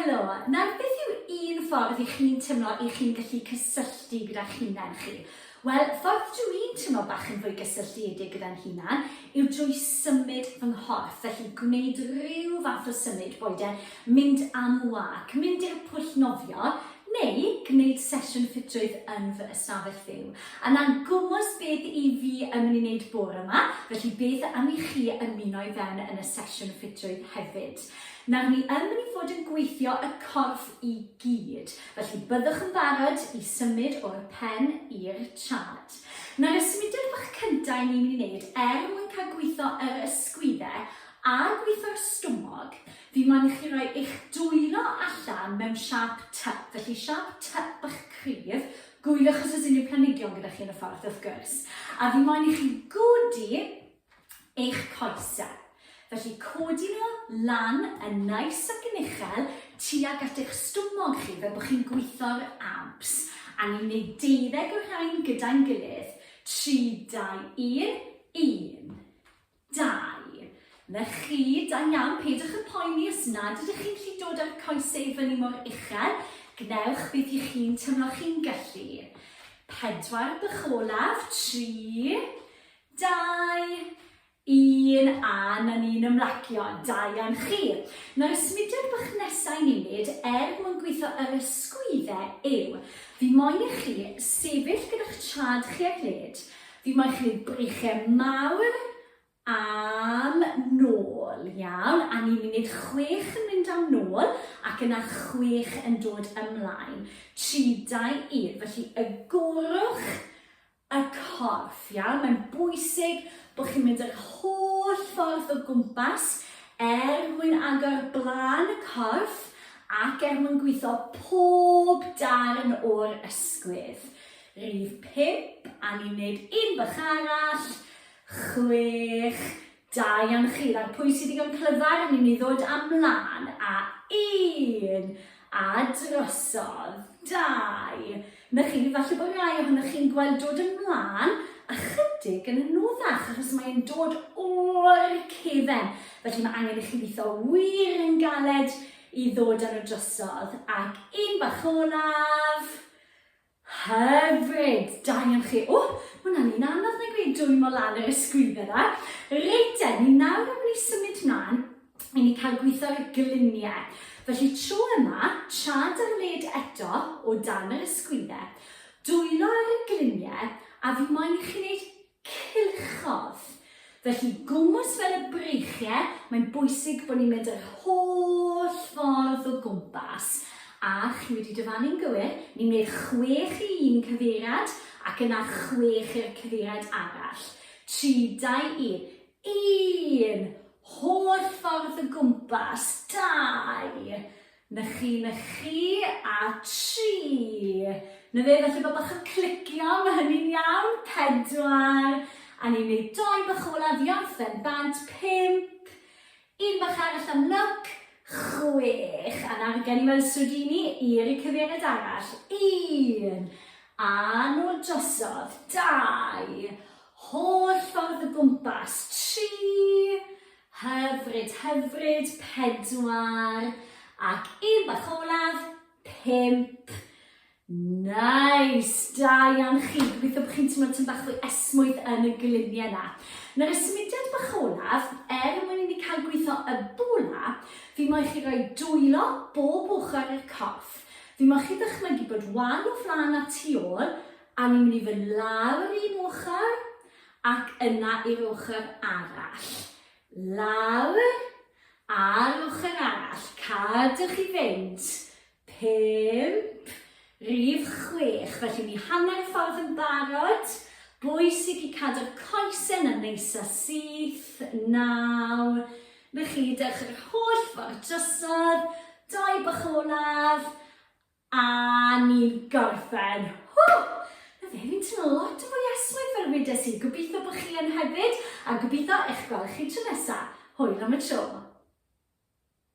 Helo, nawr beth yw un ffordd i chi'n teimlo i chi'n gallu cysylltu gyda'ch hunan chi? Wel, ffordd dw i'n teimlo bach yn fwy gysylltiedig gyda'n hunan yw drwy symud fy nghorff, felly gwneud rhyw fath o symud, boed e mynd am wâc, mynd i'r pwll nofio, neu gwneud sesiwn ffitrwydd yn fy ystafell fyw. A 'na'n gwmws beth i fi yn mynd i wneud bore 'ma, felly beth am i chi ymuno i fewn yn y sesiwn ffitrwydd hefyd? Nawr ni yn mynd i fod yn gweithio y corff i gyd, felly byddwch yn barod i symud o'r pen i'r traed. Nawr y symudiad bach cynta i ni'n mynd i wneud er mwyn cael gweithio yr ysgwydde a gweithio'r stumog, fi moyn i chi roi eich dwylo allan mewn siâp T, felly siâp T bach cryf, gwyliwch os oes unrhyw planhigion gyda chi yn y ffordd wrth gwrs, a fi moyn i chi godi eich coesau. Felly codi nhw lan yn nice ac yn uchel tuag at eich stumog chi fel bod chi'n gweithio'r abs. A ni'n gwneud deuddeg o'r rhain gyda'n gilydd. 3, 2, 1, 1, 2. Na chi, da iawn, peidiwch yn poeni os nad ydych chi'n gallu dod â'r coesau i fyny mor uchel, gwnewch beth i chi'n teimlo chi'n gallu. Pedwar bych olaf, 3, 2, 1, a 'na ni'n ymlacio. Da iawn chi. Nawr y symudiad bach nesa i ni wneud er mwyn gweithio yr ysgwydde yw, fi moyn i chi sefyll gyda'ch traed chi ar led, fi moyn chi wneud breichiau mawr am nôl, iawn, a ni'n mynd i wneud chwech yn mynd am nôl ac yna chwech yn dod ymlaen. 3, 2, 1, felly agorwch y corff, iawn? Mae'n bwysig bod chi'n mynd yr holl ffordd o gwmpas er mwyn agor blaen y corff ac er mwyn gweithio pob darn o'r ysgwydd. Rhif 5, a ni'n gwneud un bach arall, 6, Da iawn chi. Nawr pwy sydd ddigon clyfar yn mynd i ddod amlan? A un. A drosodd. Dau. Na chi, falle bod rai ohonoch chi'n gweld dod ymlaen ychydig yn anoddach achos mae'n dod o'r cefen. Felly mae angen i chi weithio wir yn galed i ddod â nhw drosodd. Ac un bach olaf. Hyfryd! Da iawn chi. O, ma' hwnna'n un anodd nag yw e, dwymo lan yr ysgwydde 'na. Reit te, ni nawr yn mynd i symud mlaen i ni cael gweithio ar y gliniau. Felly tro yma, trad ar led eto o dan yr ysgwydde, dwylo ar y gliniau, a fi moyn i chi wneud Cylchodd. Felly, gwmws fel y breichiau, mae'n bwysig bod ni'n mynd yr holl ffordd o gwmpas. A chi wedi dyfanu'n gywir, ni'n gwneud chwech i un cyfeiriad ac yna chwech i'r cyfeiriad arall. 3, 2, 1. Un! Holl ffordd o gwmpas. Dau! Na chi, na chi, a tri. Na fe, falle bod bach o clicio, mae hynny'n iawn. Pedwar, a ni'n gwneud doi bach olaf i orffen bant, pump, un bach arall am lwc, chwech, a nawr gen i weld swdini i'r cyfeiriad arall, un, a nôl drosodd, dau, holl ffordd o gwmpas, tri, Hyfryd, hyfryd, pedwar, ac un bach olaf, pump. Nice, da iawn chi. Gobeithio bod chi'n teimlo tipyn bach fwy esmwyth yn y gliniau 'na. Nawr y symudiad bach olaf, er mwyn i ni cael gweithio y bola, fi moyn chi roi dwylo bob ochr i'r corff. Fi moyn chi ddychmygu bod wal o flaen a tu ôl, a ni'n mynd i fynd lawr un ochr, Ac yna i'r ochr arall. Lawr, a'r ochr arall. Cadwch i fynd. Pump, rhif chwech. Felly ni hanner y ffordd yn barod. Bwysig i cadw'r coesau yna neis a syth. Naw. Na chi, dewch yr holl ffordd drosodd. Doi bach olaf. A ni'n gorffen. Ww! Na fe, fi'n teimlo lot o fwy esmwyth fel wedes i. Gobeithio bod chi yn hefyd, a gobeithio eich gweld chi tro nesa. Hwyl am y tro.